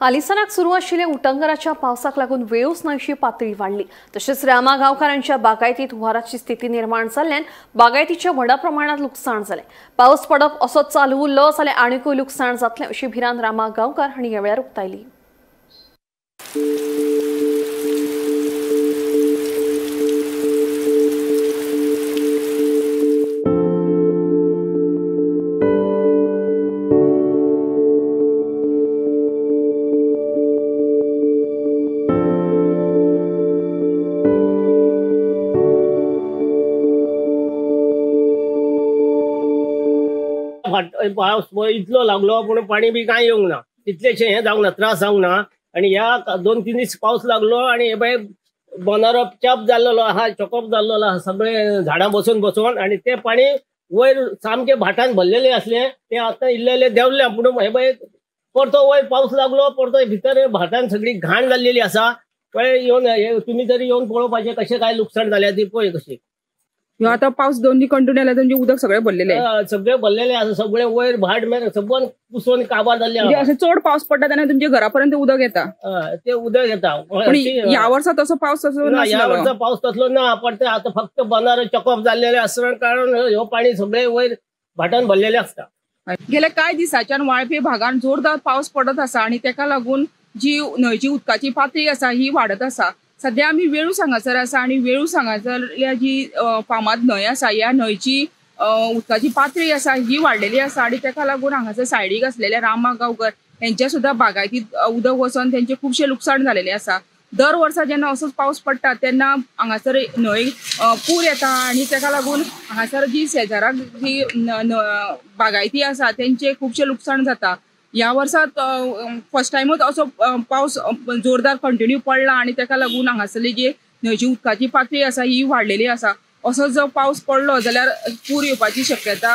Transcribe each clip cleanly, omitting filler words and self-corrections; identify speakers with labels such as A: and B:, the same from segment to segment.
A: हालींसराक सुरू आशिल्ल्या उटंगराच्या पावसाक लागून वेळूस न्हंयची पातळी वाडली. तशेंच रामा गांवकारांच्या बागायतीत हुंवाराची स्थिती निर्माण जाल्ल्यान बागायतीचें व्हडा प्रमाणात लुकसाण जालें. पावस पडप असो चालू उरलो जाल्यार आनीकूय लुकसाण जातलें अशी भिरांत रामा गांवकार हांणी ह्या वेळार उक्तायली.
B: पावस इतलो लागलो पूण पाणी बी कांय येवंक ना, तितलेशें हें जावंक ना, त्रास जावंक ना. आनी ह्या 2-3 दीस पावस लागलो आनी हे पळय बंदारो चप जाल्लो आहा, चॉकअप जाल्लो आहा, सगळे झाडां बसून बसून, आनी ते पाणी वयर सामके भाटान भरलेले आसले, ते आतां इल्लेले देंवले. पूण हे पळय परतो वयर पावस लागलो, परतो भितर भाटान सगळी घाण जाल्लेली आसा. पळय येवन तुमी तरी येवन पळोवपाचें कशें काय लुकसाण जालें ती पळय कशी.
C: ह्यो आतां पावस 2 दीस कंटिन्यू आयला, तुमचें उदक सगळें भरलेलें,
B: सगळें भरलेलें आसा, सगळें वयर भाट मेरेन सगळें कुसोवन काबार जाल्लें.
C: म्हणजे अशें चड पावस पडटा तेन्ना तुमच्या घरा पर्यंत उदक येता,
B: ते उदक येता.
C: पण ह्या वर्सा तसो पावस तसो
B: ना, ह्या वर्सा पावस तसलो ना. पण ते आतां फक्त बंदारो चॉकअप जाल्लेलें आसल्या कारण ह्यो पाणी सगळें वयर भाटान भरलेलें आसता.
C: गेल्या कांय दिसांच्यान वाळपे भागान जोरदार पावस पडत आसा आनी तेका लागून जी न्हंयची उदकाची पातळी आसा ही वाडत आसा. सध्या आमी वेळूस हांगासर आसा आनी वेळूस हांगासरल्या जी फामाद न्हंय आसा ह्या न्हंयची उदकाची पातळी आसा ही वाडलेली आसा आनी तेका लागून हांगासर सायडीक आसलेल्या रामा गांवकर हेंच्या सुद्दां बागायतीत उदक वचोन तेंचें खुबशें लुकसाण जालेलें आसा. दर वर्सा जेन्ना असोच पावस पडटा तेन्ना हांगासर न्हंय पूर येता आनी तेका लागून हांगासर जी शेजाराक जी बागायती आसा तेंचें खुबशें लुकसाण जाता. ह्या वर्सा फर्स्ट टायमूच असो पावस जोरदार कंटिन्यू पडला आनी तेका लागून हांगासरली जी न्हंयची उदकाची पातळी आसा ही वाडलेली आसा. असो जर पावस पडलो जाल्यार पूर येवपाची शक्यता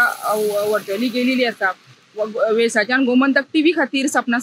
C: वर्तवली गेलेली आसा. वेळसाच्यान गोमंतक टीव्ही खातीर सपना.